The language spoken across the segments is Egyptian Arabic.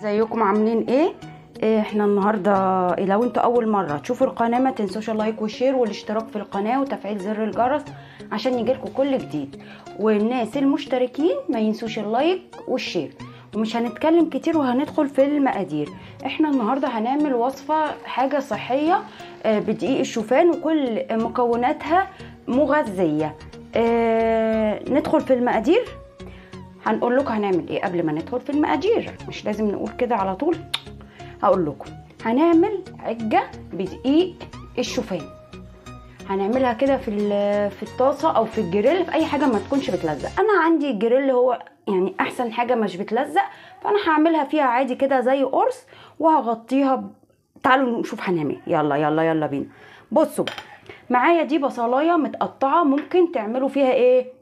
ازيكم عاملين ايه؟ احنا النهارده لو انتوا اول مرة تشوفوا القناة ما تنسوش ال like وال share والاشتراك في القناة وتفعيل زر الجرس عشان يجيلكم كل جديد، والناس المشتركين ما ينسوش ال like وال share. ومش هنتكلم كتير وهندخل في المقادير. احنا النهارده هنعمل وصفه حاجة صحية بدقيق الشوفان وكل مكوناتها مغذيه. ندخل في المقادير، هنقول لكم هنعمل ايه قبل ما ندخل في المقادير، مش لازم نقول كده على طول. هقول لكم هنعمل عجة بدقيق الشوفان، هنعملها كده في الطاسه او في الجريل، في اي حاجة ما تكونش بتلزق. انا عندي الجريل هو يعني احسن حاجة مش بتلزق، فانا هعملها فيها عادي كده زي قرص وهغطيها تعالوا نشوف هنعمل ايه. يلا يلا يلا بينا. بصوا معايا دي بصلايه متقطعه، ممكن تعملوا فيها ايه،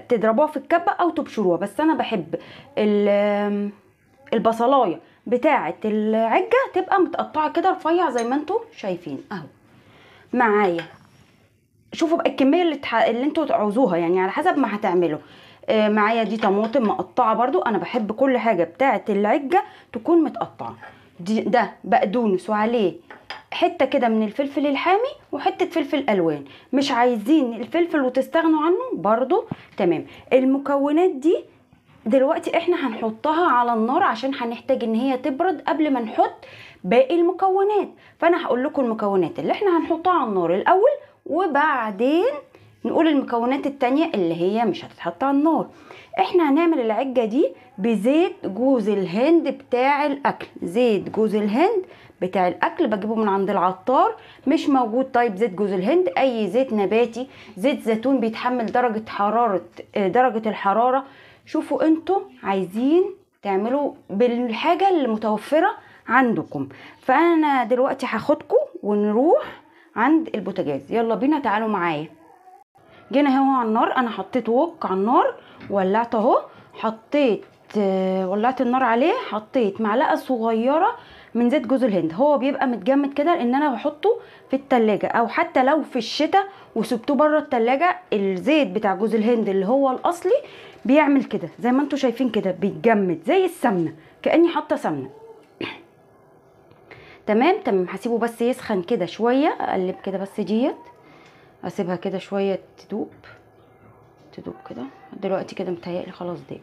تضربوها في الكبه او تبشروها، بس انا بحب البصلايه بتاعه العجه تبقى متقطعه كده رفيع زي ما انتم شايفين اهو معايا. شوفوا بقى الكمية اللي انتوا تعوزوها، يعني على حسب ما هتعملوا. معايا دي طماطم مقطعه، برضو انا بحب كل حاجة بتاعه العجه تكون متقطعه. ده بقدونس وعليه حتة كده من الفلفل الحامي وحتة فلفل الوان، مش عايزين الفلفل وتستغنوا عنه برضو تمام. المكونات دي دلوقتي احنا هنحطها على النار عشان هنحتاج ان هي تبرد قبل ما نحط باقي المكونات. فانا هقول لكم المكونات اللي احنا هنحطها على النار الاول، وبعدين نقول المكونات التانية اللي هي مش هتتحط على النار. احنا هنعمل العجة دي بزيت جوز الهند بتاع الاكل. زيت جوز الهند بتاع الاكل بجيبه من عند العطار، مش موجود طيب زيت جوز الهند، اي زيت نباتي، زيت زيتون بيتحمل درجة الحرارة. شوفوا انتوا عايزين تعملوا بالحاجة اللي متوفرة عندكم. فانا دلوقتي هاخدكم ونروح عند البوتاجاز، يلا بينا تعالوا معايا. جينا اهو على النار، انا حطيت وok على النار، ولعت اهو، حطيت ولعت النار عليه، حطيت معلقه صغيرة من زيت جوز الهند. هو بيبقى متجمد كده لان انا بحطه في التلاجة، او حتى لو في الشتاء وسبتوه بره التلاجة الزيت بتاع جوز الهند اللي هو الاصلي بيعمل كده زي ما انتم شايفين كده، بيتجمد زي السمنة، كاني حاطه سمنه. تمام تمام. هسيبه بس يسخن كده شوية، اقلب كده بس ديت، اسيبها كده شوية تدوب تدوب كده. دلوقتي كده متهيألي خلاص دي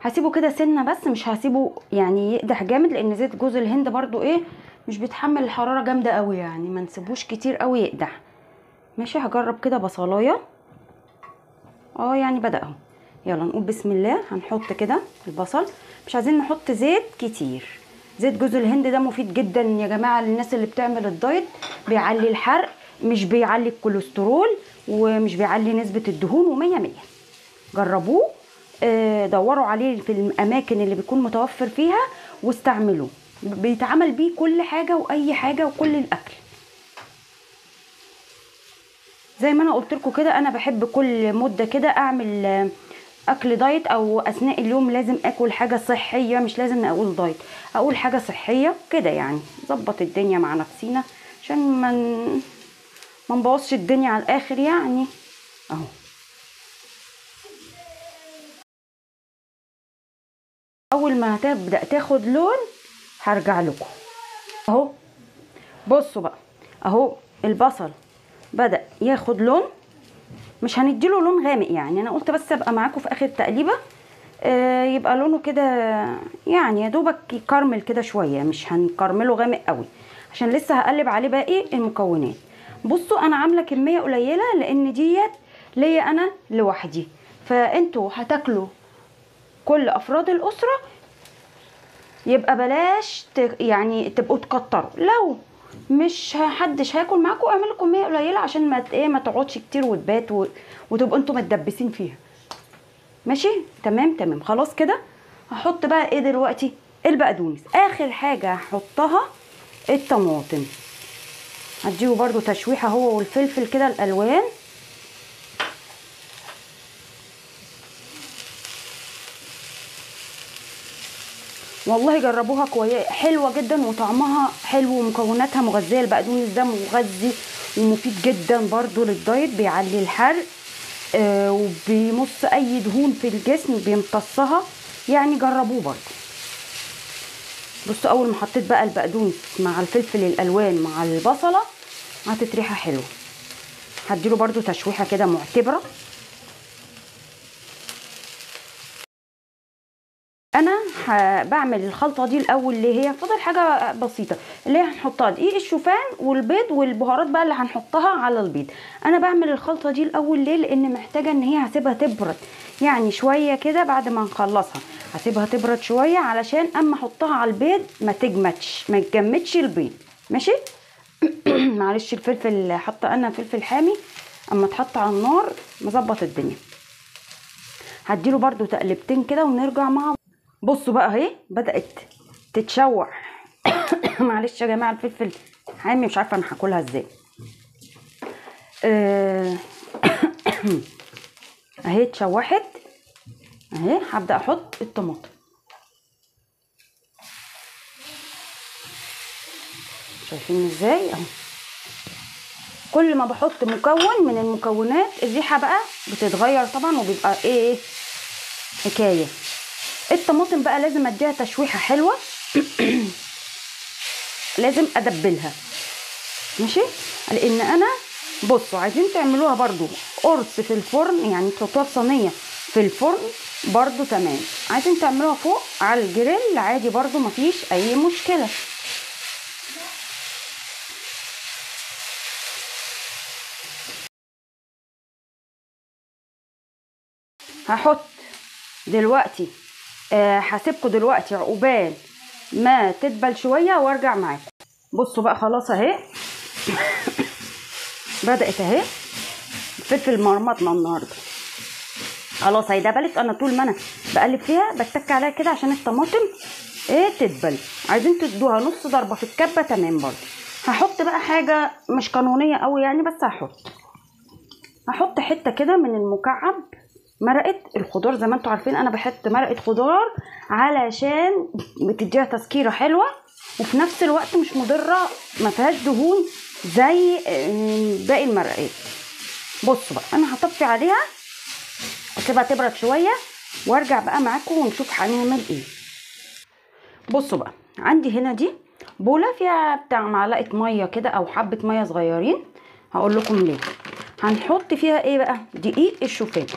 هسيبه كده سنة بس، مش هسيبه يعني يقدح جامد، لان زيت جوز الهند برضو ايه مش بيتحمل الحرارة جامدة قوي، يعني ما نسيبوش كتير قوي يقدح. ماشي، هجرب كده بصلايه، يعني بدأ اهو. يلا نقول بسم الله. هنحط كده البصل، مش عايزين نحط زيت كتير. زيت جوز الهند ده مفيد جدا يا جماعة للناس اللي بتعمل الدايت، بيعلي الحرق، مش بيعلي الكوليسترول، ومش بيعلي نسبة الدهون، ومية مية. جربوه، دوروا عليه في الاماكن اللي بيكون متوفر فيها واستعملوه، بيتعمل بيه كل حاجة واي حاجة وكل الاكل. زي ما انا قلت لكم كده، انا بحب كل مدة كده اعمل اكل دايت، او اثناء اليوم لازم اكل حاجة صحية، مش لازم اقول دايت، اقول حاجة صحية كده، يعني ظبط الدنيا مع نفسينا عشان ما نبوظش الدنيا على الاخر يعني. اهو اول ما هتبدا تاخد لون هرجع لكم اهو. بصوا بقى اهو البصل بدا ياخد لون، مش هنديله لون غامق يعني، انا قلت بس ابقى معاكم في اخر تقليبه، يبقى لونه كده يعني يا دوبك يكرمل كده شوية، مش هنكرمله غامق قوي عشان لسه هقلب عليه باقي المكونات. بصوا انا عامله كمية قليله لان ديت ليا انا لوحدي، فانتوا هتاكلوا كل افراد الاسرة، يبقى بلاش يعني تبقوا تكتروا. لو مش حدش هياكل معاكم اعملوا كمية قليله عشان ما ايه ما تقعدش كتير وتبات وتبقوا انتوا متدبسين فيها. ماشي تمام تمام. خلاص كده هحط بقى ايه دلوقتي؟ البقدونس. اخر حاجة هحطها الطماطم، هديه برده تشويحه هو والفلفل كده الالوان. والله جربوها كويس، حلوة جدا وطعمها حلو ومكوناتها مغذيه. البقدونس ده مغذي ومفيد جدا برده للدايت، بيعلي الحرق، وبيمص اي دهون في الجسم بيمتصها، يعني جربوه برده. بصوا اول ما حطيت بقى البقدونس مع الفلفل الالوان مع البصله عطت ريحه حلوة. هديله برده تشويحه كده معتبره. انا بعمل الخلطة دي الاول اللي هي فاضل حاجة بسيطة اللي هي هنحطها دقيق الشوفان والبيض والبهارات بقى اللي هنحطها على البيض. انا بعمل الخلطة دي الاول ليه؟ لان محتاجه ان هي هسيبها تبرد يعني شوية كده، بعد ما نخلصها هسيبها تبرد شوية علشان اما احطها على البيض ما تجمدش، ما تجمدش البيض. ماشي. معلش الفلفل حاطه انا فلفل حامي، اما اتحط على النار مظبط الدنيا. هديله برده تقلبتين كده ونرجع مع. بصوا بقى اهي بدأت تتشوح. معلش يا جماعة الفلفل حامي مش عارفه انا هاكلها ازاي. اهي اتشوحت اهي. هبدأ احط الطماطم. شايفين ازاي اهو؟ كل ما بحط مكون من المكونات الريحة بقى بتتغير طبعا، وبيبقى ايه حكاية. الطماطم بقى لازم اديها تشويحه حلوة. لازم ادبلها ماشي، لان انا بصوا عايزين تعملوها برضو قرص في الفرن، يعني تحطوها في صينية في الفرن برضو تمام. عايزين تعملوها فوق على الجريل عادي برضو مفيش اي مشكلة. هحط دلوقتي هسيبكم دلوقتي عقبال ما تدبل شوية وارجع معاكم. بصوا بقى خلاص اهي. بدات اهي الفلفل مرمطنا النهارده. خلاص اهي دبلت. انا طول ما انا بقلب فيها بتك عليها كده عشان الطماطم ايه تدبل. عايزين تدوها نص ضربه في الكبه تمام برضه. هحط بقى حاجة مش قانونية قوي يعني، بس هحط حتة كده من المكعب مرقه الخضار. زي ما انتم عارفين انا بحط مرقه خضار علشان بتديها تسكيره حلوة، وفي نفس الوقت مش مضرة، ما فيهاش دهون زي باقي المرقات. بصوا بقى انا هطفي عليها واسيبها تبرد شوية وارجع بقى معاكم ونشوف هنعمل ايه. بصوا بقى عندي هنا دي بوله فيها بتاع معلقه مية كده او حبه مية صغيرين، هقول لكم ليه. هنحط فيها ايه بقى؟ دقيق الشوفان.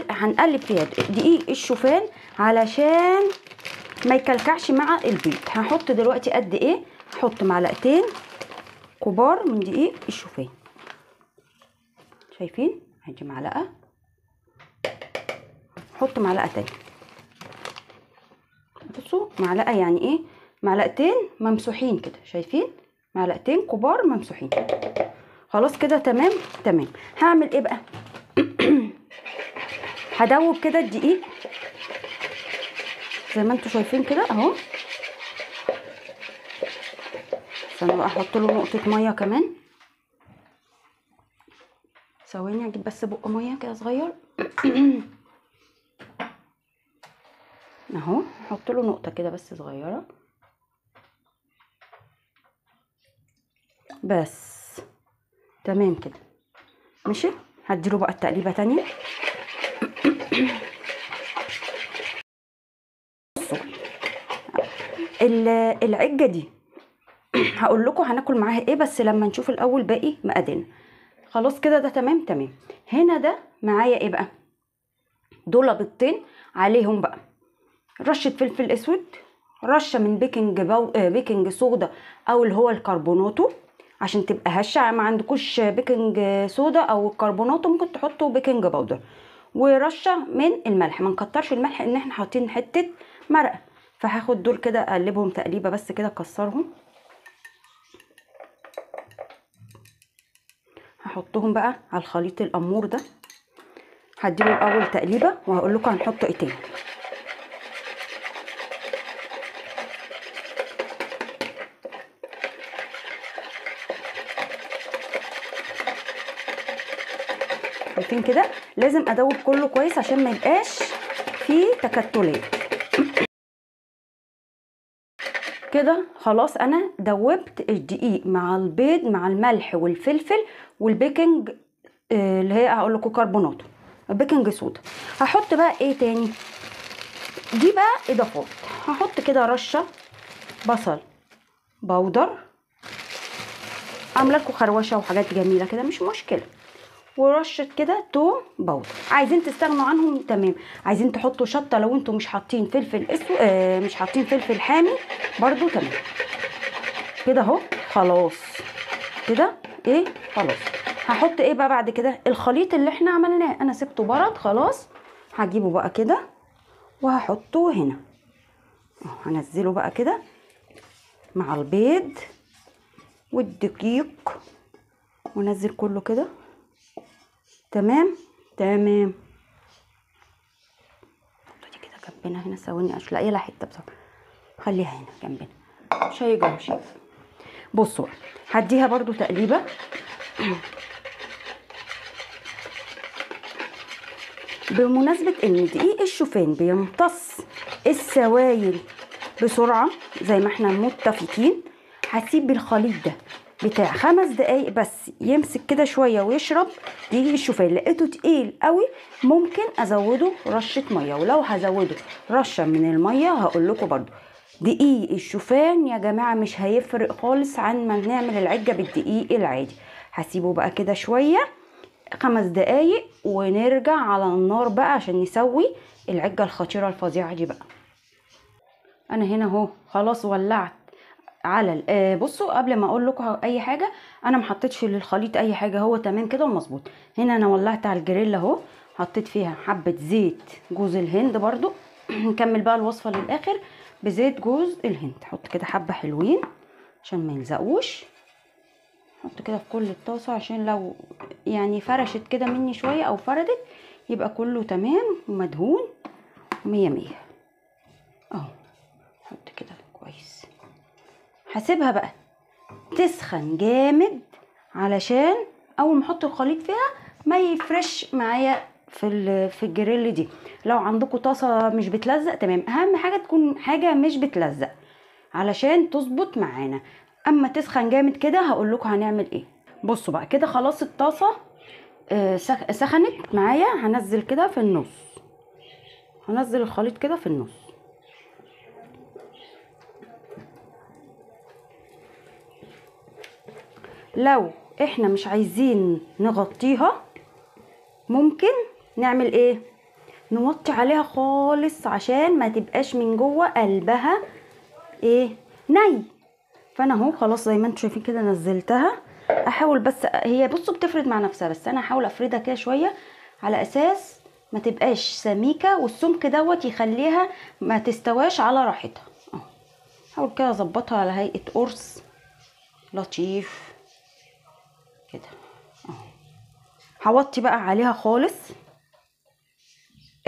هنقلب فيها دقيق الشوفان علشان ما يكلكعش مع البيض. هحط دلوقتي قد ايه؟ هحط معلقتين كبار من دقيق الشوفان. شايفين؟ ادي معلقه، هحط معلقه تانية. بصوا معلقه يعني ايه؟ معلقتين ممسوحين كده، شايفين؟ معلقتين كبار ممسوحين. خلاص كده تمام تمام. هعمل ايه بقى؟ هدوب كده الدقيق زي ما انتم شايفين كده اهو. استنى بقى احط له نقطة مية كمان. ثواني اجيب بس بق مية كده صغير. اهو احط له نقطة كده بس صغيرة بس. تمام كده ماشي. هديله بقى التقليبه تانية. بصوا العجه دي هقول لكم هناكل معاها ايه بس لما نشوف الاول باقي مقاديرنا. خلاص كده ده تمام تمام. هنا ده معايا ايه بقى؟ دول بيضتين عليهم بقى رشه فلفل اسود، رشه من baking soda او اللي هو الكربوناتو عشان تبقى هشه. ما عندكوش baking soda او الكربوناتو ممكن تحطوا baking powder، ورشه من الملح. ما نكترش الملح ان احنا حاطين حتة مرقه. فهاخد دول كده اقلبهم تقليبه بس كده اكسرهم. هحطهم بقى على الخليط الامور ده. هديله الاول تقليبه وهقول لكم هنحط ايه تاني. شايفين كده؟ لازم ادوب كله كويس عشان ما يبقاش فيه تكتلات. كده خلاص انا دوبت الدقيق مع البيض مع الملح والفلفل وال baking اللي هي هقول لكم كربوناتو، ال baking soda. هحط بقى ايه تاني؟ دي بقى اضافات. هحط كده رشه بصل بودر، عامله لكم خروشه وحاجات جميلة كده مش مشكلة، ورشه كده توم بودر. عايزين تستغنوا عنهم تمام، عايزين تحطوا شطه لو انتم مش حاطين فلفل اسود، مش حاطين فلفل حامي برضو تمام. كده اهو خلاص كده ايه خلاص. هحط ايه بقى بعد كده؟ الخليط اللي احنا عملناه، انا سبته برد خلاص، هجيبه بقى كده وهحطه هنا، هنزله بقى كده مع البيض والدقيق، ونزل كله كده. تمام تمام. حطي كده جنبنا هنا، ثواني مش لاقيه لها حتة بصراحة، خليها هنا جنبنا مش هيجرى شيء. بصوا هديها برضو تقليبه. بمناسبة ان دقيق الشوفان بيمتص السوائل بسرعة زي ما احنا متفقين، هسيب الخليط ده بتاع 5 دقايق بس يمسك كده شوية ويشرب دقيق الشوفان. لقيته تقيل قوي ممكن ازوده رشه مية، ولو هزوده رشه من المية هقول لكم برضو دقيق الشوفان يا جماعة مش هيفرق خالص عن ما نعمل العجه بالدقيق العادي. هسيبه بقى كده شوية 5 دقايق ونرجع على النار بقى عشان نسوي العجه الخطيرة الفظيعة دي بقى. انا هنا اهو خلاص ولعت على بصوا قبل ما اقول لكم اي حاجة، انا ما حطيتش للخليط اي حاجة، هو تمام كده ومظبوط. هنا انا ولعت على الجريل اهو، حطيت فيها حبه زيت جوز الهند برضو. نكمل بقى الوصفة للاخر بزيت جوز الهند. حط كده حبه حلوين عشان ما يلزقوش، حط كده في كل الطاسه عشان لو يعني فرشت كده مني شوية او فردت يبقى كله تمام ومدهون مية مية اهو. حط كده كويس. هسيبها بقى تسخن جامد علشان اول ما احط الخليط فيها ما يفرش معايا في الجريل دي. لو عندكم طاسه مش بتلزق تمام، اهم حاجة تكون حاجة مش بتلزق علشان تظبط معانا. اما تسخن جامد كده هقول لكم هنعمل ايه. بصوا بقى كده خلاص الطاسه سخنت معايا، هنزل كده في النص، هنزل الخليط كده في النص. لو احنا مش عايزين نغطيها ممكن نعمل ايه؟ نوطي عليها خالص عشان ما تبقاش من جوه قلبها ايه ني. فانا اهو خلاص زي ما انتم شايفين كده نزلتها. احاول بس هي بصوا بتفرد مع نفسها، بس انا هحاول افردها كده شوية على اساس ما تبقاش سميكة، والسمك دوت يخليها ما تستواش على راحتها اهو. احاول كده اظبطها على هيئة قرص لطيف كده اهو. هوطي بقى عليها خالص،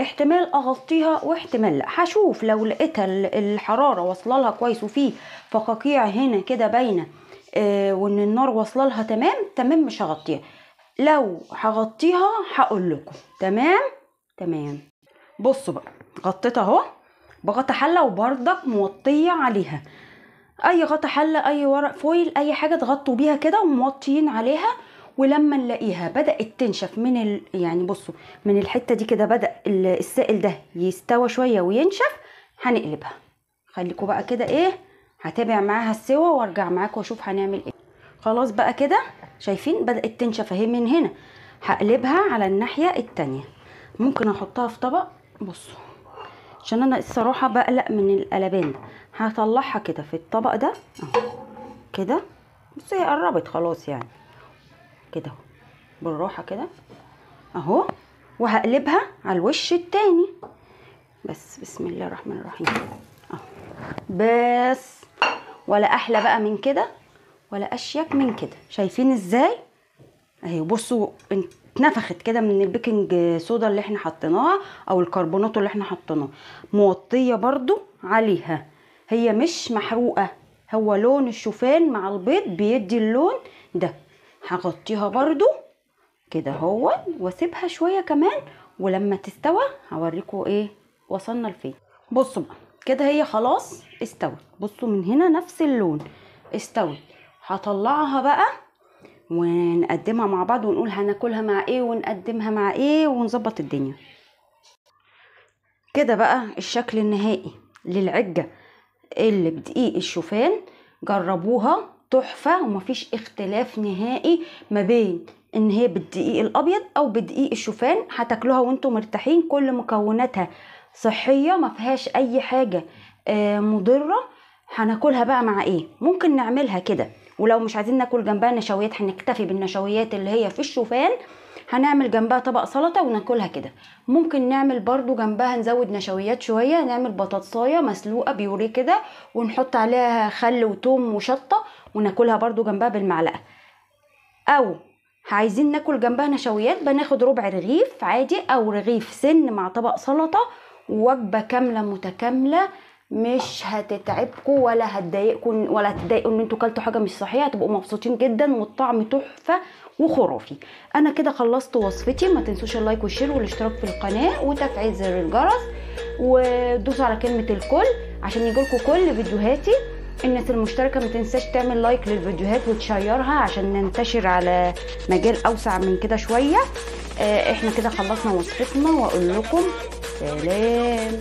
احتمال اغطيها واحتمال لا، هشوف. لو لقيتها الحرارة واصله لها كويس وفي فقاقيع هنا كده باينة وان النار واصله لها تمام تمام مش هغطيها. لو هغطيها هقول لكم. تمام تمام. بصوا بقى غطيتها اهو بغطا حله وبردك موطيه عليها، اي غطا حله اي ورق فويل اي حاجة تغطوا بيها كده وموطيين عليها. ولما نلاقيها بدات تنشف من يعني بصوا من الحتة دي كده بدا السائل ده يستوى شوية وينشف، هنقلبها. خليكم بقى كده ايه، هتابع معاها السوا وارجع معاكم واشوف هنعمل ايه. خلاص بقى كده شايفين بدات تنشف اهي من هنا، هقلبها على الناحية التانية. ممكن احطها في طبق، بصوا عشان انا الصراحة بقلق من القلبان ده، هطلعها كده في الطبق ده اهو كده. بصوا هي قربت خلاص يعني كده بالراحة كده اهو، وهقلبها على الوش التاني. بس بسم الله الرحمن الرحيم اهو. بس ولا احلى بقى من كده ولا اشيك من كده. شايفين ازاي اهي؟ بصوا اتنفخت كده من ال baking soda اللي احنا حطيناها او الكربوناتو اللي احنا حطيناه، موطيه برضو عليها، هي مش محروقة، هو لون الشوفان مع البيض بيدي اللون ده. هغطيها برضو كده اهو واسيبها شوية كمان، ولما تستوى هوريكم ايه وصلنا لفين. بصوا بقى كده هي خلاص استوت، بصوا من هنا نفس اللون استوت. هطلعها بقى ونقدمها مع بعض ونقول هناكلها مع ايه ونقدمها مع ايه ونظبط الدنيا كده. بقى الشكل النهائي للعجة اللي بدقيق الشوفان. جربوها تحفة، ومفيش اختلاف نهائي ما بين ان هي بالدقيق الابيض او بدقيق الشوفان. هتاكلوها وانتم مرتاحين، كل مكوناتها صحية، ما فيهاش اي حاجة مضرة. هناكلها بقى مع ايه؟ ممكن نعملها كده، ولو مش عايزين ناكل جنبها نشويات هنكتفي بالنشويات اللي هي في الشوفان، هنعمل جنبها طبق سلطة وناكلها كده. ممكن نعمل برضو جنبها نزود نشويات شوية، نعمل بطاطسايه مسلوقة بيوريه كده ونحط عليها خل وتوم وشطه وناكلها برضو جنبها بالمعلقه. او عايزين ناكل جنبها نشويات بناخد ربع رغيف عادي او رغيف سن مع طبق سلطة، ووجبه كاملة متكاملة مش هتتعبكم ولا هتضايقكم ولا هتضايقوا ان انتوا كلتوا حاجة مش صحية، هتبقوا مبسوطين جدا والطعم تحفة وخرافي. انا كده خلصت وصفتي. ما تنسوش ال like وال share والاشتراك في القناة وتفعيل زر الجرس، ودوسوا على كلمة الكل عشان يجيلكم كل فيديوهاتي. الناس المشتركة ما تنساش تعمل like للفيديوهات وتشيرها عشان ننتشر على مجال اوسع من كده شوية. احنا كده خلصنا وصفتنا، واقول لكم سلام.